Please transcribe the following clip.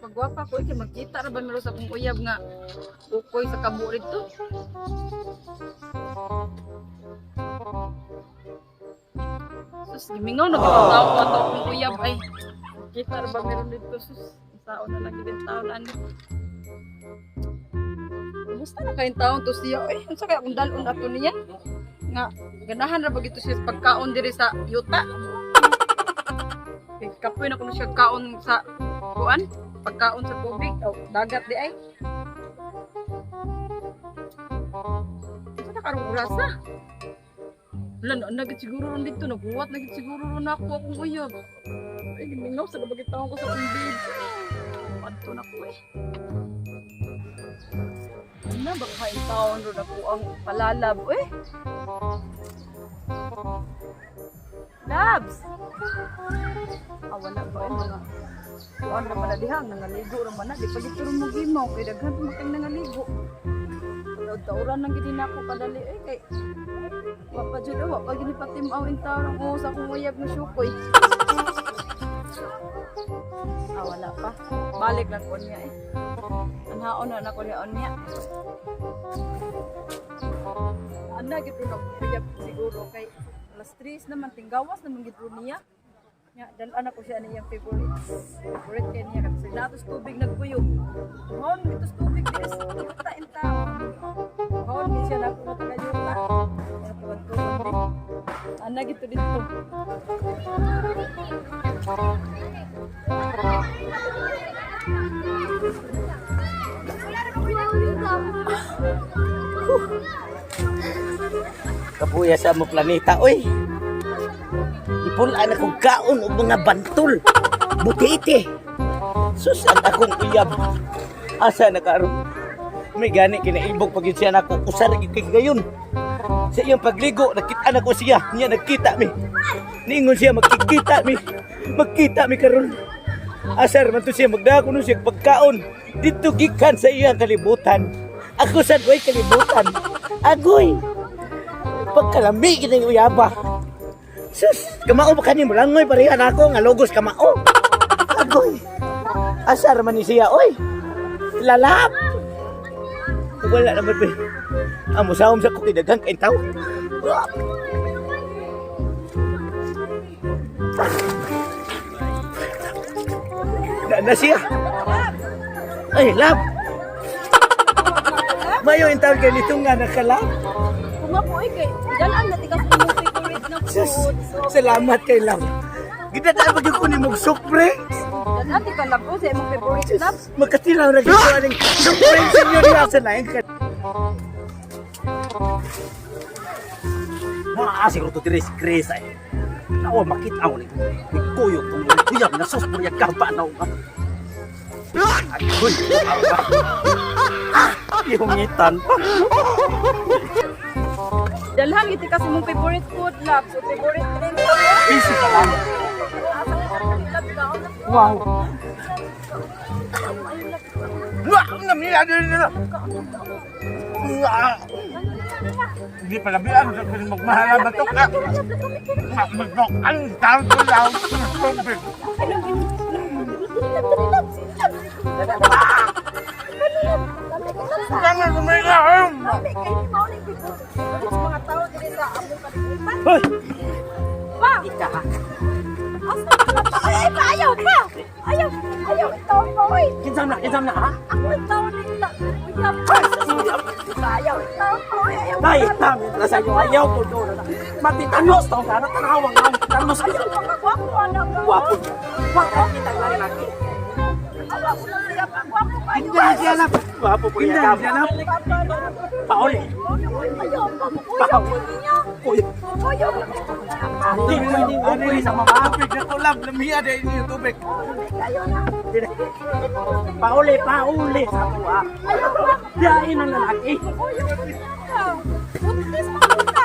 Pagwapa ko, kay magkita ra ba meron sa akong uyab nga ukoy sa kabo rito. Sus, gimingaw na gid tao ko ato akong uyab ay. Kita ra ba meron dito, sus. Sao na lang gid taon ani. Kumusta na kayong taon to siya? Eh, unsa kaya akong dalon ato niya? Nga ganahan ra ba gito siya sa pagkaon diri sa yuta? Kay kapoy na kuno siya kaon sa kuan, pagkaon sa tubig o dagat di ay. Unsa na karong orasa? Wala na, nagit siguro ron dito, naghuwat na gid siguro ron ako akong uyab. Ay, gimingaw sa labag taon ko sa akong babe. Padto na ko eh. Ano ba kain taon ron ako ang palalab eh? Labs! Ah, wala ba eh, mga kuan ra man na diha, nangaligo ra man na, di pa gito ron mo gimaw, kay daghan pa man kay nangaligo. Taod-taoran lang gid nako kadali eh, kay wa pa jud wa pa gini patimaw in taon ang sa akong uyab nga syukoy. Ah, wala pa. Balik lang ko niya eh. Anhaon na nako niya niya. Ana gid ron ako uyab siguro kay alas 3 naman tinggawas naman gid ron niya. Nya dal-an ako siya niyang favorites. Favorite kay niya kasi natos tubig nagkuyog. Tuhon gito sa tubig diri sa yuta in town. Tuhon gid siya nako nga taga yuta. Tuwan-tuwan di. Ana gito dito. Kapuya sa mo planeta, oy. Ipulaan akong kaon og mga bantol. Butite. Sus, ang akong uyab. Asa na karon? May gani kinaibog pag yun siya nako. Usar gyud kay gayon. Sa iyang pagligo, nakita na ko siya. Niya nagkita mi. Niingon siya, magkikita mi. Magkita mi karon. Asar man to siya, magdako nun siya pagkaon. Dito gikan sa iyang kalibutan. Ako sad way kalibutan. Agoy! Pagkalami gid ang uyaba. Sus, kamao ba kani molangoy parehan ako nga logos kamao. Agoy. Asar man ni siya, oy. Lalap. Wala naman ba. Amo sahom sa kuki daghang kay tawo. Na siya. Ay, lap. Mayo in taon kay nitong nga nakalap. Kuma po eh kay dal-an na tigas imong favorite na Sus, food. salamat kay love. Gidataan ba gyud ko ni mong soft drinks? Dal-an ti ka labo sa imong favorite lab. Makatilaw na gyud ko aning soft drinks inyo diha sa laing ka. Naa siguro to diri si Chris ay. Nawa makita ko ni ni kuyog tong kuyab na sus puro yung gaba na ugat. Agoy. Ihungitan pa. Dalhan gid ka sa imong favorite food lab. So favorite drink. Easy ka lang. Wow. Wah, ngamila dili nila. Wah. Hindi pala bilang sa kung magmahala ba to ka. Magdok ang tao ko lang. Tama kumain. Mga tao diri sa among kalibutan. Hoy, Pa! Ika ha. Asa ka pa? Ay, ay, pa! Ayaw pa! Ayaw! Ayaw! Itaw pa, oy! Kinsam na ha? Ako itaw nila! Uyab! Ayaw! Itaw pa, oy! Ayaw! Dai tami na sa iyo ayaw ko do na. Matitanos tong kana tanawang ang tanos Ayaw! Gwapo, anak! Gwapo. Wa ka kita laki. Awa ko lang siya pa! Gwapo kayo! hindi siya lap. Gwapo po Hindi yung siya lap. Pauli. Ayaw! Ayaw! Niya! Kuyog. Ayaw! Hindi pwedeng Ano ukoy sa mama. Tubig na ko lab, lamiya dahil niyo tubig. Ayaw na! Pauli, pauli sa kuha. Ayaw pa! Diyain ang lalaki. Ayaw ko niya! Buntis pa kita!